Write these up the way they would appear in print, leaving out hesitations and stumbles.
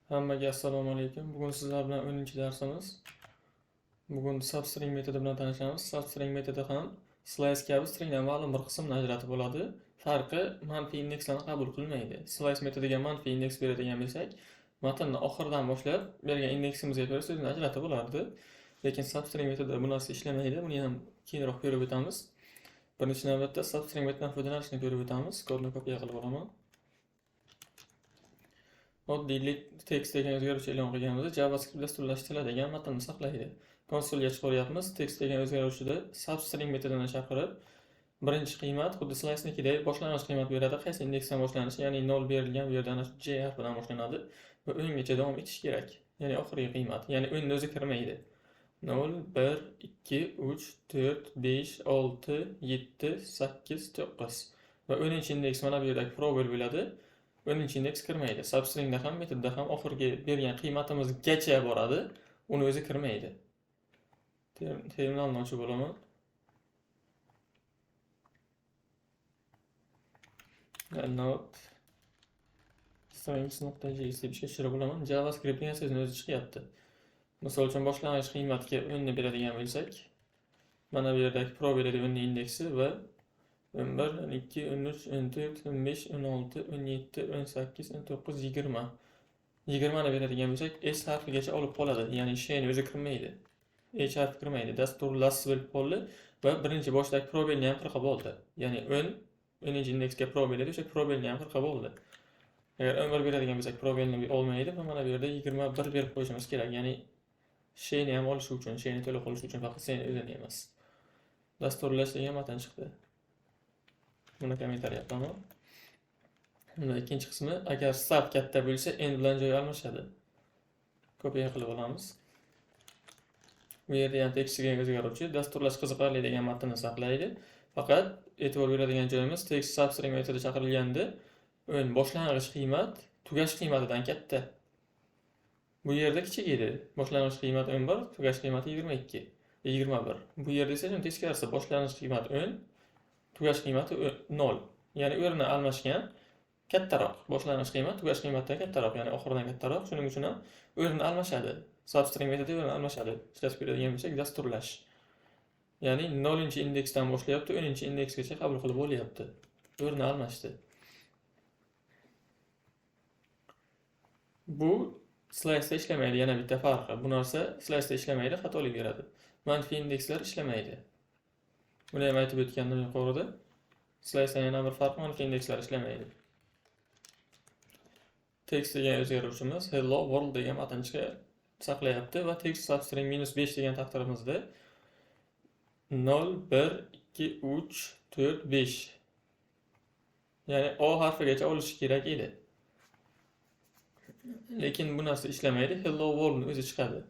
Hammaga assalomu alaykum. Bugun sizlar bilan 10-darsimiz. Bugun substring metodi bilan tanishamiz. Substring metodi ham slice kabi stringdan ma'lum bir qismni ajratib oladi. Farqi manfiy indekslarni qabul qilmaydi. Slice metodiga manfiy indeks beradigan bo'lsak, matnni oxiridan boshlab bergan indeksimizga ko'ra so'zni ajratib olardi. Lekin substring metodida bu narsa ishlamaydi. Buni ham keyinroq ko'rib o'tamiz. Birinchi navbatda substring metodidan foydalanishni ko'rib o'tamiz. Kodni kopiya qilib olaman. Oddiy text degan o'zgaruvchi e'lon qilganimizda JavaScript dasturlash tili degan matnni saqlaydi. Konsolga chiqaryapmiz. Text degan o'zgaruvchida substring metodini chaqirib, birinchi qiymat xuddi slice'nikidek boshlang'ich qiymat beradi. Qaysi indeksdan boshlanishi, ya'ni 0 berilgan bu yerda ana shu J harfidan boshlanadi va o'ngacha davom etishi kerak. Ya'ni oxirgi qiymat, ya'ni o'nni o'zi kirmaydi. 0, 1, 2, 3, 4, 5, 6, 7, 8, 9 va 10-indeks mana bu yerdagi probel bo'ladi. 10-indeks kirmaydi. Substringda ham, metodda ham oxirgi bergan qiymatimizgacha boradi, uni o'zi kirmaydi. Terminalni ochib olaman. Node strings.js deb ishga tushirib olaman. JavaScript degan so'zni o'zi chiqyapti. Misol uchun boshlang'ich qiymatga 10 ni beradigan bo'lsak, mana bu yerdagi probel 10 ning indeksi va 11, 12, 13, 14, 15, 16, 17, 18, 19, 20. 20 ni beradigan bo'lsak, S harfigacha olib qoladi. Ya'ni Sh ni o'zi kirmaydi. H harfi kirmaydi. Dasturlash bo'lib qoldi va birinchi boshdagi probelni ham qirqib oldi. Ya'ni 10, 10-indeksga probel edi, o'sha probelni ham qirqib oldi. Agar 11 beradigan bo'lsak, probelni olmaydi va mana bu yerda 21 berib qo'yishimiz kerak. Ya'ni Sh ni ham olish uchun, Sh ni to'liq olish uchun faqat S ni o'zini emas. Dasturlash degan matn chiqdi. Buni kommentariy qilaman. Bunda ikkinchi qismi, agar start katta bo'lsa, n bilan joy almashadi. Kopiya qilib olamiz. Bu yerda ham tekstga o'zgaruvchi dasturlash qiziqarli degan matnni saqlaydi. Faqat e'tibor beradigan joyimiz text substring metodi chaqirilganda o'ng boshlang'ich qiymat tugash qiymatidan katta. Bu yerda kichik edi. Boshlang'ich qiymat 11, tugash qiymati 22, 21. Bu yerda esa teskarisi, boshlang'ich qiymat 10, tugash qiymati 0. Ya'ni o'rni almashgan, kattaroq. Boshlang'ich qiymat tugash qiymatdan kattaroq, ya'ni oxiridan kattaroq. Shuning uchun ham o'rni almashadi. Substring metodi o'rni almashadi. Ishlatib ko'radigan bo'lsak, dasturlash. Ya'ni 0-indeksdan boshlayapti, 10-indeksgacha qabul qilib bo'lyapti. O'rni almashdi. Bu slice'da ishlamaydi, yana bitta farqi. Bu narsa slice'da ishlamaydi, xatolik beradi. Manfiy indekslar ishlamaydi. Buni ham aytib o'tgandim yuqorida. Slice'dan yana bir farqi, manfiy indekslar ishlamaydi. Text degan o'zgaruvchimiz hello world degan matn saqlayapti va text substring -5 degan taqdirimizda 0, 1, 2, 3, 4, 5. Ya'ni O harfigacha olishi kerak edi. Lekin bu narsa ishlamaydi. Hello world o'zi chiqadi.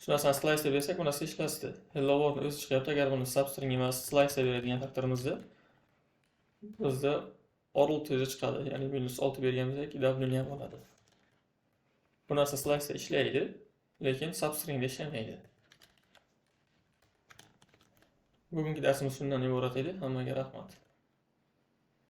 Shu narsani slice deb bersak, bu narsa ishlasdi. Hello world o'zi chiqyapti. Agar buni substring emas, slice deb beradigan taqdirimizda bizda world o'zi chiqadi. Ya'ni -6 bergan bo'lsak, W ni ham oladi. Bu narsa slice'da ishlaydi, lekin substringda ishlamaydi. Bugungi darsimiz shundan iborat edi. Hammaga rahmat.